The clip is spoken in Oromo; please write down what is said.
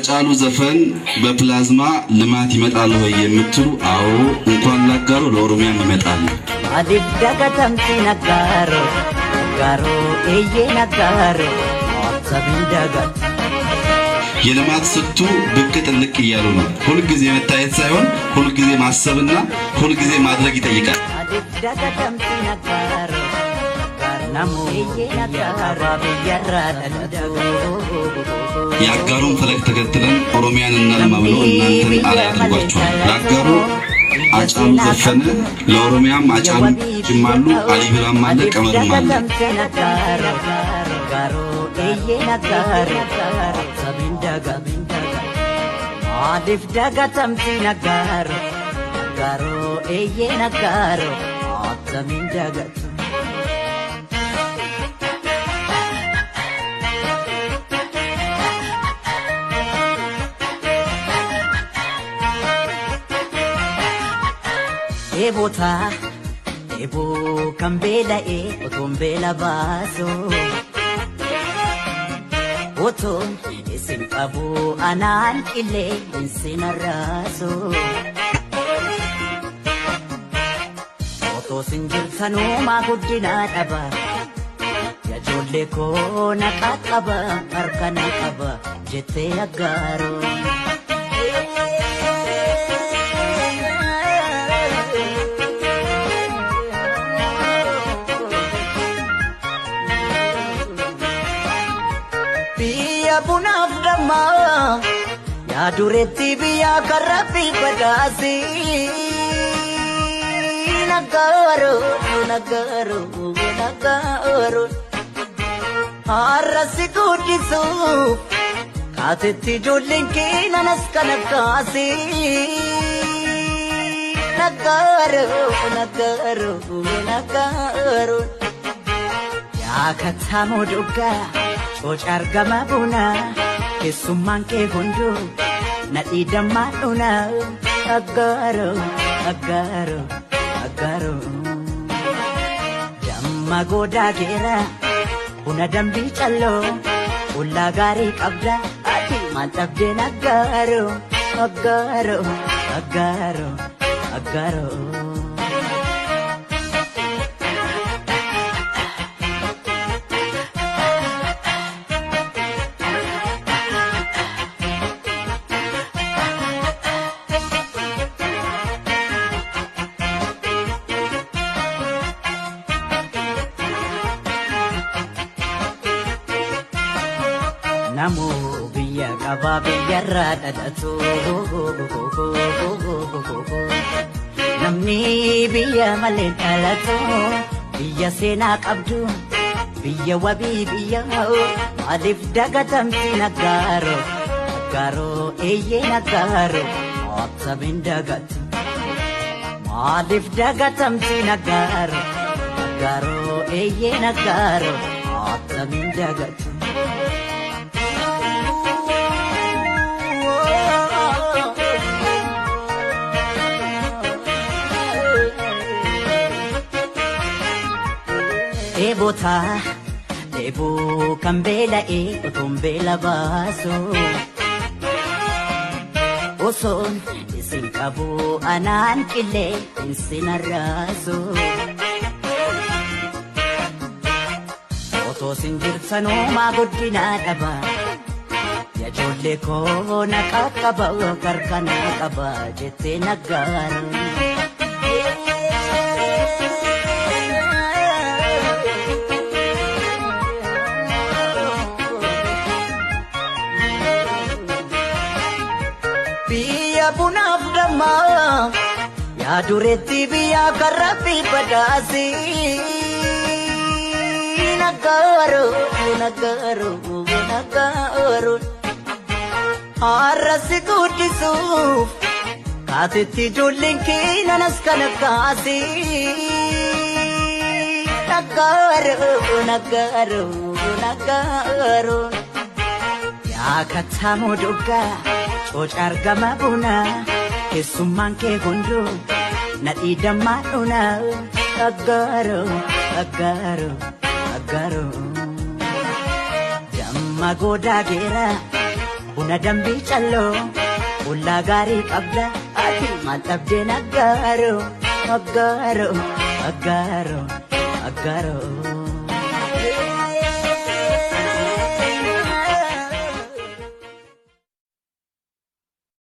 በአጫሉ ዘፈን በፕላዝማ ልማት ይመጣል ወይ የምትሉ፣ አዎ፣ እንኳን ላጋሮ ለኦሮሚያም ይመጣል። Maaliif dagatamti Naggaaroo, Naggaaroo, eeyyee Naggaaroo, sabiin dagatu. የልማት ስልቱ ብቅ ጥልቅ እያሉ ነው። ሁልጊዜ መታየት ሳይሆን ሁልጊዜ ማሰብና ሁልጊዜ ማድረግ ይጠይቃል። Maaliif dagatamti Naggaaroo, namuu biyya qabaa biyyarraa dhalatu. የአጋሮን ፈለግ ተከትለን ኦሮሚያን እናልማ ብሎ እናንተን አርአያ አድርጓቸዋል። ለአጋሮ አጫሉ ዘፈነ፣ ለኦሮሚያም አጫሉ ጅማሉ፣ አሊ ቢራም አለ፣ ቀመርም አለ። Dagatamte Naggaaroo, Naggaaroo, eeyyee Naggaaroo, sabiin dagatu. Maaliif dagatamti Naggaaroo, Naggaaroo, eeyyee Naggaaroo, sabiin dagatu. Dheebotaa dheeboo kan beela'ee otoon beela baasoo otoon isin qabu anaan qillee isin arraasoo otoo isin jirtanumaa guddinaa dhaba yajoollee koo na qaqqaba harka na qaba jettee aggaaroo. Biyya bunaaf dammaa yaa dureetti biyya karra fi badhaasii. Naggaaroo, naggaaroo, naggaaroo, har'a si guddisuuf kaatetti ijoolleen keenanas kana kaasii. Naggaaroo, naggaaroo, naggaaroo. Yaa kattaamoo doggaa coca argama bunaa keessummaan kee hunduu nadhii dammaa dhunaa. Aggaaroo, aggaaroo, aggaaroo. Damma goodaa geera buna dambii calloo ollaa gaarii qabda ati maal dhabdeen aggaaroo, aggaaroo, aggaaroo, aggaaroo. Namuu biyya qabaa biyyarraa dhalatu. Namni biyya malee dhalatu biyya seenaa qabdu biyya wabii biyya maaliif dagatamti Naggaaroo, Naggaaroo, eeyyee Naggaaroo, sabiin dagatu. Maaliif dagatamti Naggaaroo, Naggaaroo, eeyyee Naggaaroo, sabiin dagatu. Dheebotaa dheeboo kan beela'ee otoon beela baasoo osoon isin qabu anaan qillee isin arraasoo otoo isin jirtanumaa guddinaa dhaba yajoollee koo na qaqqaba harka na qaba jettee naggaaroo. Biyya bunaaf dammaa yaa dureetti biyya karra fi badhaasii. Naggaaroo, naggaaroo, naggaaroo. Har'a si guddisuuf kaatetti ijoolleen keenanas kana kaasii. Naggaaroo, naggaaroo, naggaaroo. Yaa kattaamoo doggaa coca argama bunaa keessummaan kee hunduu nadhii dammaa dhunaa. Aggaaroo, aggaaroo, aggaaroo. Damma goodaa geera Buna dambii calloo ollaa gaarii qabda ati maal dhabdeen aggaaroo aggaaroo aggaaroo aggaaroo.